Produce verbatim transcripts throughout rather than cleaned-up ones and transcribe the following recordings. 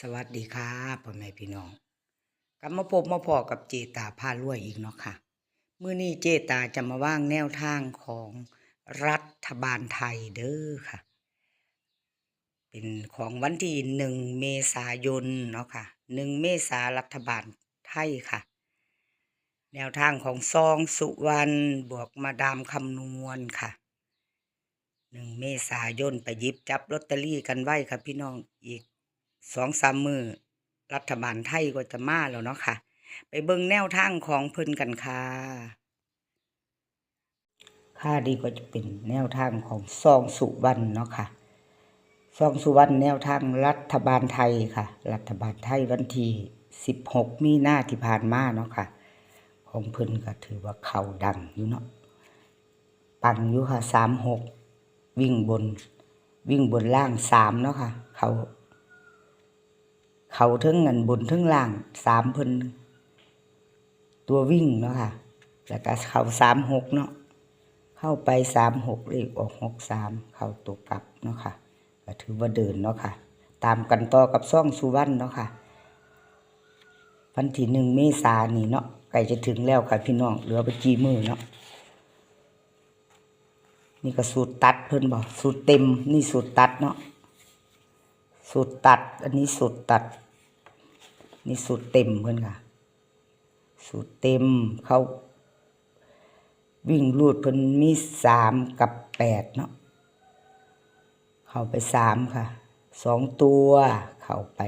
สวัสดีค่ะ พ่อแม่พี่น้อง กลับมาพบมาพ้อกับเจตาพารวยอีกเนาะค่ะ มื้อนี้เจตาจะมาวางแนวทางของรัฐบาลไทยเด้อค่ะ เป็นของวันที่หนึ่งเมษายนเนาะค่ะ หนึ่งเมษารัฐบาลไทยค่ะ แนวทางของซองสุวรรณบวกมาดามคำนวณค่ะ หนึ่งเมษายนไปหยิบจับลอตเตอรี่กันไว้ค่ะพี่น้อง อีกสองสามมื้อรัฐบาลไทยก็จะมาแล้วเนาะค่ะ ไปเบิ่งแนวทางของเพิ่นกันค่ะ ค่ะ นี่ก็จะเป็นแนวทางของซองสุวรรณเนาะค่ะ ซองสุวรรณแนวทางรัฐบาลไทยค่ะ รัฐบาลไทยวันที่สิบหกมีนาที่ผ่านมาเนาะค่ะ ของเพิ่นก็ถือว่าเข้าดังอยู่เนาะ ปังอยู่ค่ะ สามหก วิ่งบน วิ่งบนล่างสามเนาะค่ะ เข้า เข้าเทิงอันบนเทิงล่างสามเพิ่น ตัววิ่งเนาะค่ะ แล้วก็เข้าสามหกเนาะ เข้าไปสามหก เลขออกหกสาม เข้าตัวกลับเนาะค่ะ ก็ถือว่าเดินเนาะค่ะ ตามกันต่อกับซองสุวรรณเนาะค่ะ วันที่หนึ่งเมษานี่เนาะ ใกล้จะถึงแล้วค่ะพี่น้อง เหลือบ่กี่มื้อเนาะ นี่ก็สูตรตัดเพิ่นบ่ สูตรเต็ม นี่สูตรตัดเนาะ สูตรตัด อันนี้สูตรตัด นี่สูตรเต็มเพิ่นค่ะ สูตรเต็ม เข้า วิ่งรูดเพิ่นมีสามกับแปดเนาะ เข้าไปสามค่ะ สองตัว เข้าไป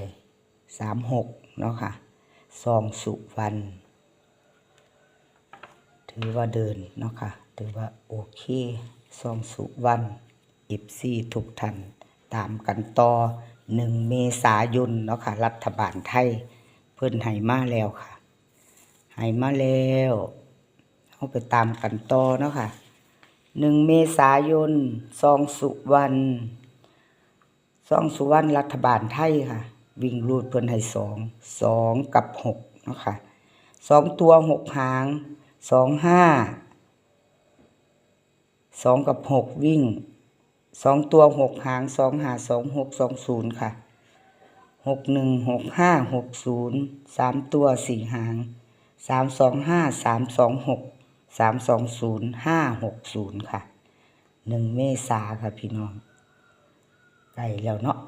สามหกเนาะค่ะ ซองสุวรรณ ถือว่าเดินเนาะค่ะ ถือว่าโอเค ซองสุวรรณ เอฟซี ทุกท่าน ตามกันต่อหนึ่งเมษายนเนาะค่ะ รัฐบาลไทยเพิ่นให้มาแล้วค่ะ ให้มาแล้ว เฮาไปตามกันต่อเนาะค่ะ หนึ่งเมษายน ซองสุวรรณ ซองสุวรรณรัฐบาลไทยค่ะ วิ่งรูดเพิ่นให้สอง สองกับหกเนาะค่ะ สองตัวหกหาง สองห้า สองกับหกวิ่ง สองตัวหกหาง สองห้า สองหก สองศูนย์ค่ะ หกหนึ่ง หกห้า หกศูนย์ สามตัวสี่หาง สามสองห้า สามสองหก สามสองศูนย์ ห้าหกศูนย์ค่ะ หนึ่งเมษาค่ะพี่น้อง ใกล้แล้วเนาะ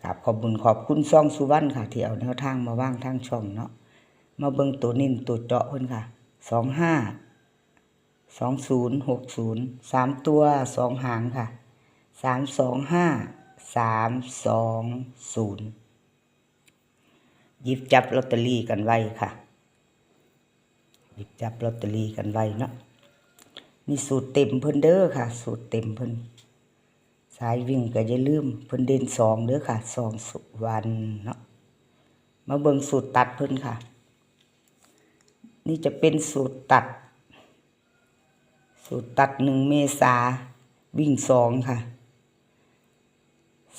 กราบขอบบุญขอบคุณซองสุวรรณค่ะ ที่เอาแนวทางมาวางทางช่องเนาะ มาเบิ่งตัวเน้นตัวเจาะเพิ่นค่ะ สองห้า สองศูนย์ หกศูนย์ สามตัวสองหางค่ะ สามสองห้า สามสองศูนย์ หยิบจับลอตเตอรี่กันไว้ค่ะ หยิบจับลอตเตอรี่กันไว้เนาะ นี่สูตรเต็มเพิ่นเด้อค่ะ สูตรเต็มเพิ่น สายวิ่งก็อย่าลืม เพิ่นเด่นสองเด้อค่ะ ซองสุวรรณเนาะ มาเบิ่งสูตรตัดเพิ่นค่ะ นี่จะเป็นสูตรตัด สูตรตัดหนึ่งเมษา วิ่งสองค่ะ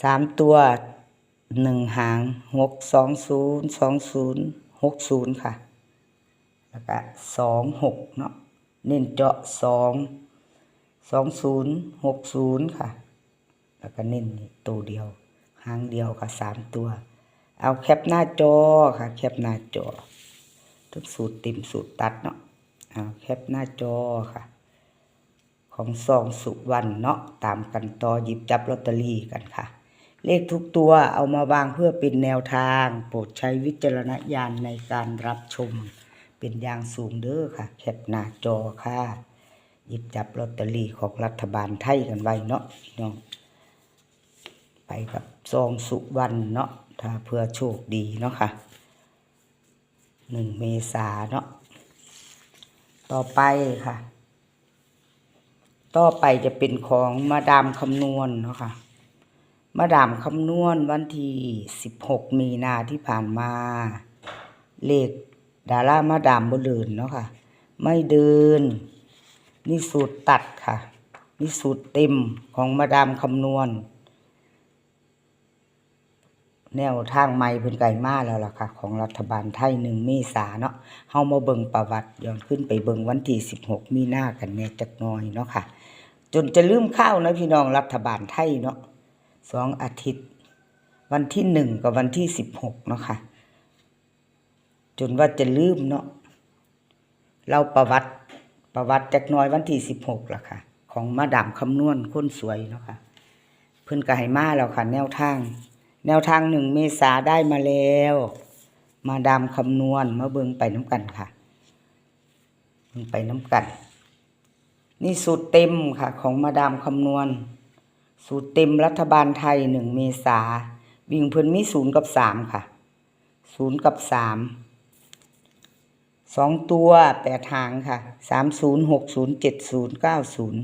สามตัวหนึ่งหาง หกสองศูนย์ สองศูนย์ หกศูนย์ค่ะ แล้วก็สองหกเนาะ เน้นเจาะสอง สองศูนย์ หกศูนย์ค่ะ แล้วก็เน้นนี่ตัวเดียว หางเดียวค่ะ สามตัว เอาแคปหน้าจอค่ะ แคปหน้าจอ ทั้งสูตรเต็มสูตรตัดเนาะ เอาแคปหน้าจอค่ะ ของซองสุวรรณเนาะ ตามกันต่อหยิบจับลอตเตอรี่กันค่ะ เลขทุกตัวเอามาวางเพื่อเป็นแนวทาง โปรดใช้วิจารณญาณในการรับชมเป็นอย่างสูงเด้อค่ะ แคปหน้าจอค่ะ หยิบจับลอตเตอรี่ของรัฐบาลไทยกันไว้เนาะพี่น้อง ไปกับซองสุวรรณเนาะ ถ้าเผื่อโชคดีเนาะค่ะ หนึ่งเมษาเนาะ ต่อไปค่ะ ต่อไปจะเป็นของมาดามคำนวณเนาะค่ะ มาดามคำนวณวันที่สิบหกมีนาที่ผ่านมา เลขดารามาดามบ่เดินเนาะค่ะ ไม่เดิน นี่สูตรตัดค่ะ นี่สูตรเต็มของมาดามคำนวณ แนวทางใหม่เพิ่นก็ให้มาแล้วล่ะค่ะ ของรัฐบาลไทยหนึ่งเมษาเนาะ เฮามาเบิ่งประวัติย้อนคืนไปเบิ่งวันที่สิบหกมีนากันแหน่จักหน่อยเนาะค่ะ จนจะลืมคาวนะพี่น้อง รัฐบาลไทยเนาะ สองอาทิตย์ วันที่หนึ่งกับวันที่สิบหกเนาะค่ะ จนว่าจะลืมเนาะ เล่าประวัติ ประวัติจักหน่อยวันที่สิบหกล่ะค่ะ ของมาดามคำนวณคนสวยเนาะค่ะ เพิ่นก็ให้มาแล้วค่ะ แนวทาง แนวทางหนึ่งเมษาได้มาแล้ว มาดามคำนวณ มาเบิ่งไปนำกันค่ะ เบิ่งไปนำกัน นี่สูตรเต็มค่ะ ของมาดามคำนวณ สูตรเต็มรัฐบาลไทยหนึ่งเมษา วิ่งเพิ่นมีศูนย์กับสามค่ะ ศูนย์กับสาม สองตัวแปดหางค่ะ สามศูนย์ หกศูนย์ เจ็ดศูนย์ เก้าศูนย์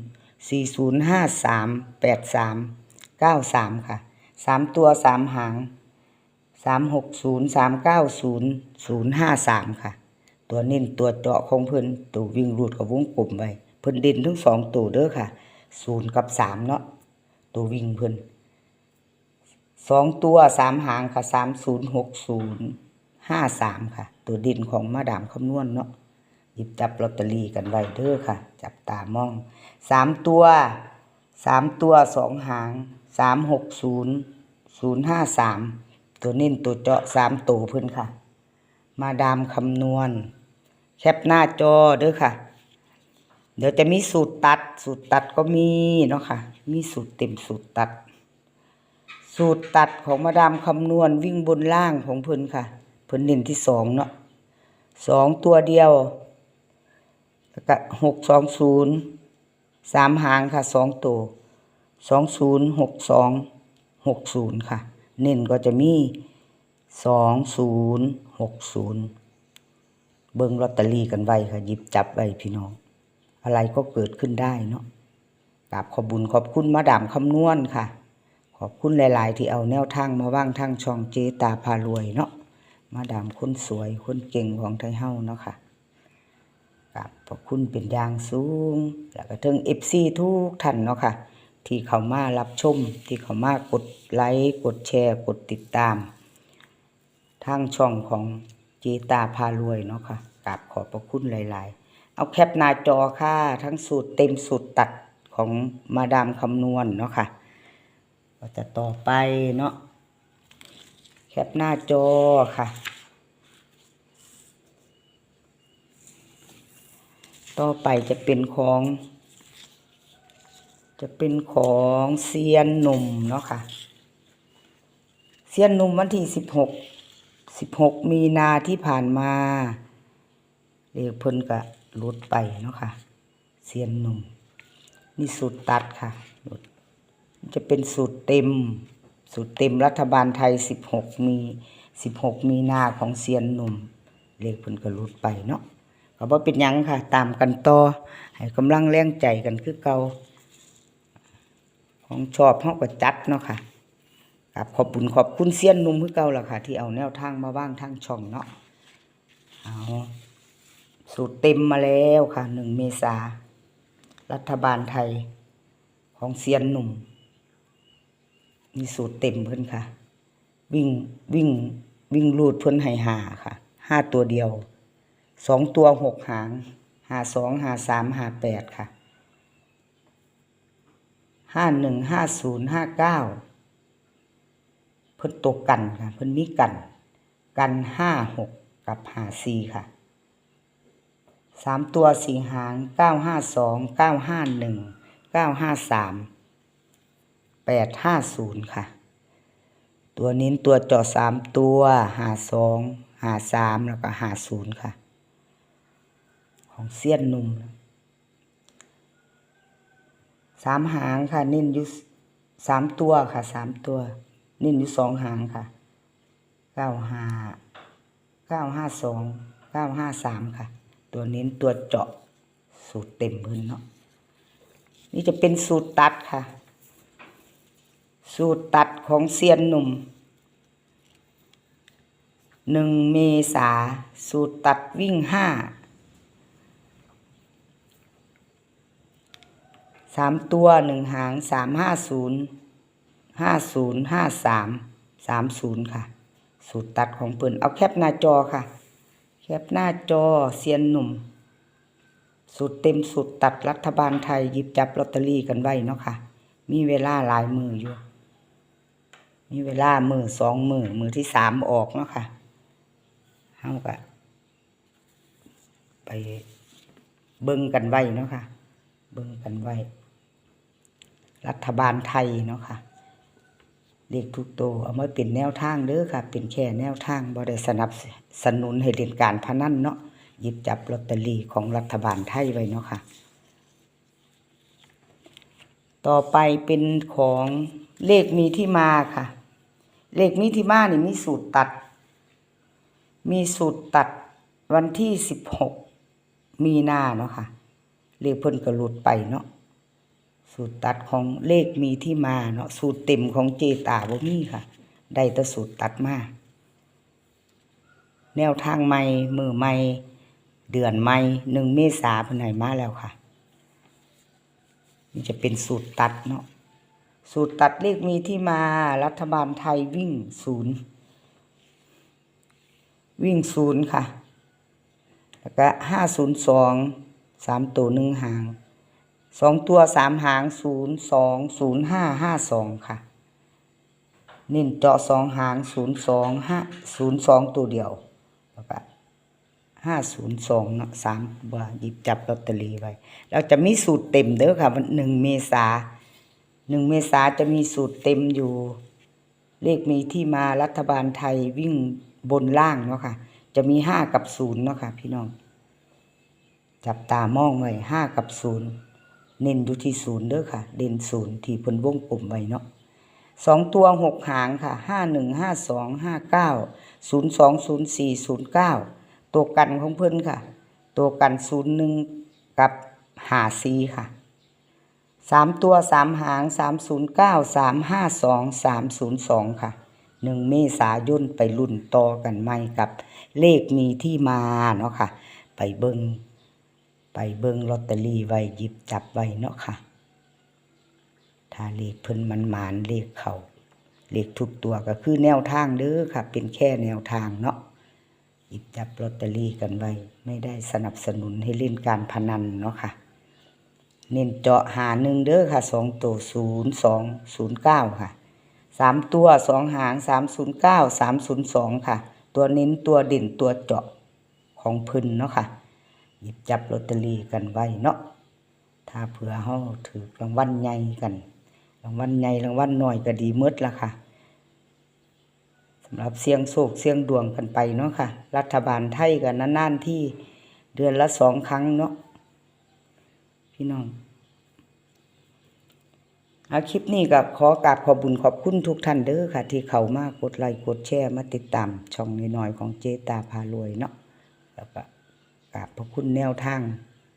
สี่ศูนย์ ห้าสาม แปดสาม เก้าสามค่ะ สามตัวสามหาง สามหกศูนย์ สามเก้าศูนย์ ศูนย์ห้าสามค่ะ ตัวเน้นตัวเจาะของเพิ่น ตัววิ่งรูดกับวงกลมไว้ เพิ่นเด่นทั้งสองตัวเด้อค่ะ ศูนย์กับสามเนาะ ตัววิ่งเพิ่น สองตัวสามหางค่ะ สามศูนย์ หกศูนย์ ห้าสามค่ะ ตัวเด่นของมาดามคำนวณเนาะ หยิบจับลอตเตอรี่กันไว้เด้อค่ะ จับตามอง สามตัว สามตัวสองหาง สามหกศูนย์ ศูนย์ห้าสาม ตัวเน้นตัวเจาะสามตัวเพิ่นค่ะ มาดามคำนวณ แคปหน้าจอเด้อค่ะ เดี๋ยวจะมีสูตรตัด สูตรตัดก็มีเนาะค่ะ มีสูตรเต็มสูตรตัด สูตรตัดของมาดามคำนวณวิ่งบนล่างของเพิ่นค่ะ เพิ่นเน้นที่สองเนาะ สองตัวเดียว แล้วก็หกสองศูนย์ สามหางค่ะ สองตัว สองศูนย์ หกสอง หกศูนย์ค่ะ เน้นก็จะมี สองศูนย์ หกศูนย์ เบิ่งลอตเตอรี่กันไว้ค่ะ หยิบจับไว้พี่น้อง อะไรก็เกิดขึ้นได้เนาะ กราบขอบบุญขอบคุณมาดามคำนวณค่ะ ขอบคุณหลายๆ ที่เอาแนวทางมาวางทางช่องเจตาพารวยเนาะ มาดามคนสวยคนเก่งของไทยเฮาเนาะค่ะ กราบขอบคุณเป็นอย่างสูง แล้วก็ถึง เอฟซี ทุกท่านเนาะค่ะ ที่เข้ามารรับชม ที่เข้ามากดไลค์ กดแชร์ กดติดตาม ทางช่องของเจตาพารวยเนาะค่ะ กราบขอบพระคุณหลายๆ เอาแคปหน้าจอค่ะ ทั้งสูตรเต็มสูตรตัดของมาดามคำนวณเนาะค่ะ ก็จะต่อไปเนาะ แคปหน้าจอค่ะ ต่อไปจะเป็นของ จะเป็นของเซียนหนุ่มเนาะค่ะ เซียนหนุ่มวันที่สิบหก สิบหก มีนาที่ผ่านมา เลขเพิ่นก็หลุดไปเนาะค่ะ เซียนหนุ่ม นี่สูตรตัดค่ะ หลุด จะเป็นสูตรเต็ม สูตรเต็มรัฐบาลไทย สิบหก มี สิบหก มีนาของเซียนหนุ่ม เลขเพิ่นก็หลุดไปเนาะ ก็บ่เป็นหยังค่ะ ตามกันต่อ ให้กำลังแรงใจกันคือเก่า ของชอบเฮาก็จัดเนาะค่ะ กราบขอบบุญขอบคุณเซียนหนุ่มคือเก่าล่ะค่ะ ที่เอาแนวทางมาวางทางช่องเนาะ เอา สูตรเต็มมาแล้วค่ะ หนึ่งเมษา รัฐบาลไทย ของเซียนหนุ่ม นี่สูตรเต็มเพิ่นค่ะ วิ่ง วิ่ง วิ่งรูดเพิ่นให้ห้าค่ะ ห้าตัวเดียว สองตัวหกหาง ห้าสอง ห้าสาม ห้าแปดค่ะ ห้าหนึ่ง ห้าศูนย์ ห้าเก้า เพิ่นตกกันค่ะ เพิ่นมีกัน กัน ห้าหก กับ ห้าสี่ ค่ะ สามตัวสี่หาง เก้าห้าสอง เก้าห้าหนึ่ง เก้าห้าสาม แปดห้าศูนย์ ค่ะ ตัวเน้นตัวเจาะสามตัว ห้าสอง ห้าสาม แล้วก็ ห้าศูนย์ ค่ะ ของเซียนหนุ่ม สามหางค่ะ เน้นอยู่สามตัวค่ะ สามตัว เน้นอยู่สองหางค่ะ เก้าห้า เก้าห้าสอง เก้าห้าสาม ค่ะ ตัวเน้นตัวเจาะ สูตรเต็มเพิ่นเนาะ นี่จะเป็นสูตรตัดค่ะ สูตรตัดของเซียนหนุ่ม หนึ่งเมษา สูตรตัดวิ่งห้า สามตัวหนึ่งหาง สามห้าศูนย์ ห้าศูนย์ ห้าสาม สามศูนย์ ค่ะ สูตรตัดของเพิ่น เอาแคปหน้าจอค่ะ แคปหน้าจอเซียนหนุ่ม สูตรเต็มสูตรตัดรัฐบาลไทย หยิบจับลอตเตอรี่กันไว้เนาะค่ะ มีเวลาหลายมื้ออยู่ มีเวลามื้อสองมื้อ มื้อที่สามออกเนาะค่ะ เฮาก็ไปเบิ่งกันไว้เนาะค่ะ เบิ่งกันไว้ รัฐบาลไทยเนาะค่ะ เลขทุกตัวเอามาเป็นแนวทางเด้อค่ะ เป็นแค่แนวทาง บ่ได้สนับสนุนให้เล่นการพนันเนาะ หยิบจับลอตเตอรี่ของรัฐบาลไทยไว้เนาะค่ะ ต่อไปเป็นของเลขมีที่มาค่ะ เลขมีที่มานี่มีสูตรตัด มีสูตรตัดวันที่สิบหกมีนาเนาะค่ะ เลขเพิ่นก็หลุดไปเนาะ สูตรตัดของเลขมีที่มาเนาะ สูตรเต็มของเจตาบ่มีค่ะ ได้แต่สูตรตัดมา แนวทางใหม่ มื้อใหม่ เดือนใหม่ หนึ่งเมษาเพิ่นให้มาแล้วค่ะ นี่จะเป็นสูตรตัดเนาะ สูตรตัดเลขมีที่มา รัฐบาลไทยวิ่งศูนย์ วิ่งศูนย์ค่ะ แล้วก็ห้าศูนย์สอง สามตัวหนึ่งหาง สองตัวสามหาง ศูนย์สอง ศูนย์ห้า ห้าสองค่ะ เน้นเจาะสองหาง ศูนย์สอง ห้า ศูนย์สอง ตัวเดียว แล้วก็ห้าศูนย์สองเนาะ สามตัว หยิบจับลอตเตอรี่ไว้ แล้วจะมีสูตรเต็มเด้อค่ะ วันหนึ่งเมษา หนึ่งเมษาจะมีสูตรเต็มอยู่ เลขมีที่มา รัฐบาลไทยวิ่งบนล่างเนาะค่ะ จะมีห้ากับศูนย์เนาะค่ะ พี่น้อง จับตามองไว้ ห้ากับศูนย์ เน้นอยู่ที่ศูนย์เด้อค่ะ เด่นศูนย์ที่เพิ่นวงกลมไว้เนาะ สองตัวหกหางค่ะ ห้าหนึ่ง ห้าสอง ห้าเก้า ศูนย์สอง ศูนย์สี่ ศูนย์เก้า ตัวกันของเพิ่นค่ะ ตัวกันศูนย์หนึ่งกับห้าสี่ค่ะ สามตัวสามหาง สามศูนย์เก้า สามห้าสอง สามศูนย์สองค่ะ หนึ่งเมษายนไปลุ้นต่อกันใหม่กับเลขมีที่มาเนาะค่ะ ไปเบิ่ง ไปเบิ่งลอตเตอรี่ไว้ หยิบจับไว้เนาะค่ะ ถ้าเลขเพิ่นหมานๆ เลขเข้า เลขทุกตัวก็คือแนวทางเด้อค่ะ เป็นแค่แนวทางเนาะ หยิบจับลอตเตอรี่กันไว้ ไม่ได้สนับสนุนให้เล่นการพนันเนาะค่ะ เน้นเจาะห้าหนึ่งเด้อค่ะ สองตัว ศูนย์สอง ศูนย์เก้าค่ะ สามตัวสองหาง สามศูนย์เก้า สามศูนย์สองค่ะ ตัวเน้นตัวเด่นตัวเจาะของเพิ่นเนาะค่ะ หยิบจับลอตเตอรี่กันไว้เนาะ ถ้าเผื่อเฮาถืกรางวัลใหญ่กัน รางวัลใหญ่รางวัลน้อยก็ดีหมดล่ะค่ะ สำหรับเสี่ยงโชคเสี่ยงดวงกันไปเนาะค่ะ รัฐบาลไทยก็นานๆที เดือนละสองครั้งเนาะ พี่น้อง เอาคลิปนี้ก็ขอกราบขอบบุญขอบคุณทุกท่านเด้อค่ะ ที่เข้ามากดไลค์กดแชร์ มาติดตามช่องน้อยๆของเจตาพารวยเนาะ แล้วก็กราบพระคุณแนวทาง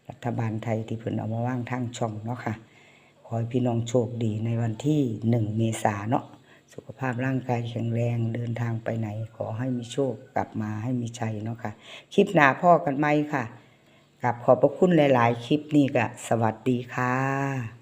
รัฐบาลไทยที่เพิ่นเอามาวางทางช่องเนาะค่ะ ขอให้พี่น้องโชคดีในวันที่หนึ่งเมษาเนาะ สุขภาพร่างกายแข็งแรง เดินทางไปไหนขอให้มีโชค กลับมาให้มีชัยเนาะค่ะ คลิปหน้าพ้อกันใหม่ค่ะ กราบขอบพระคุณหลายๆ คลิปนี้ก็สวัสดีค่ะ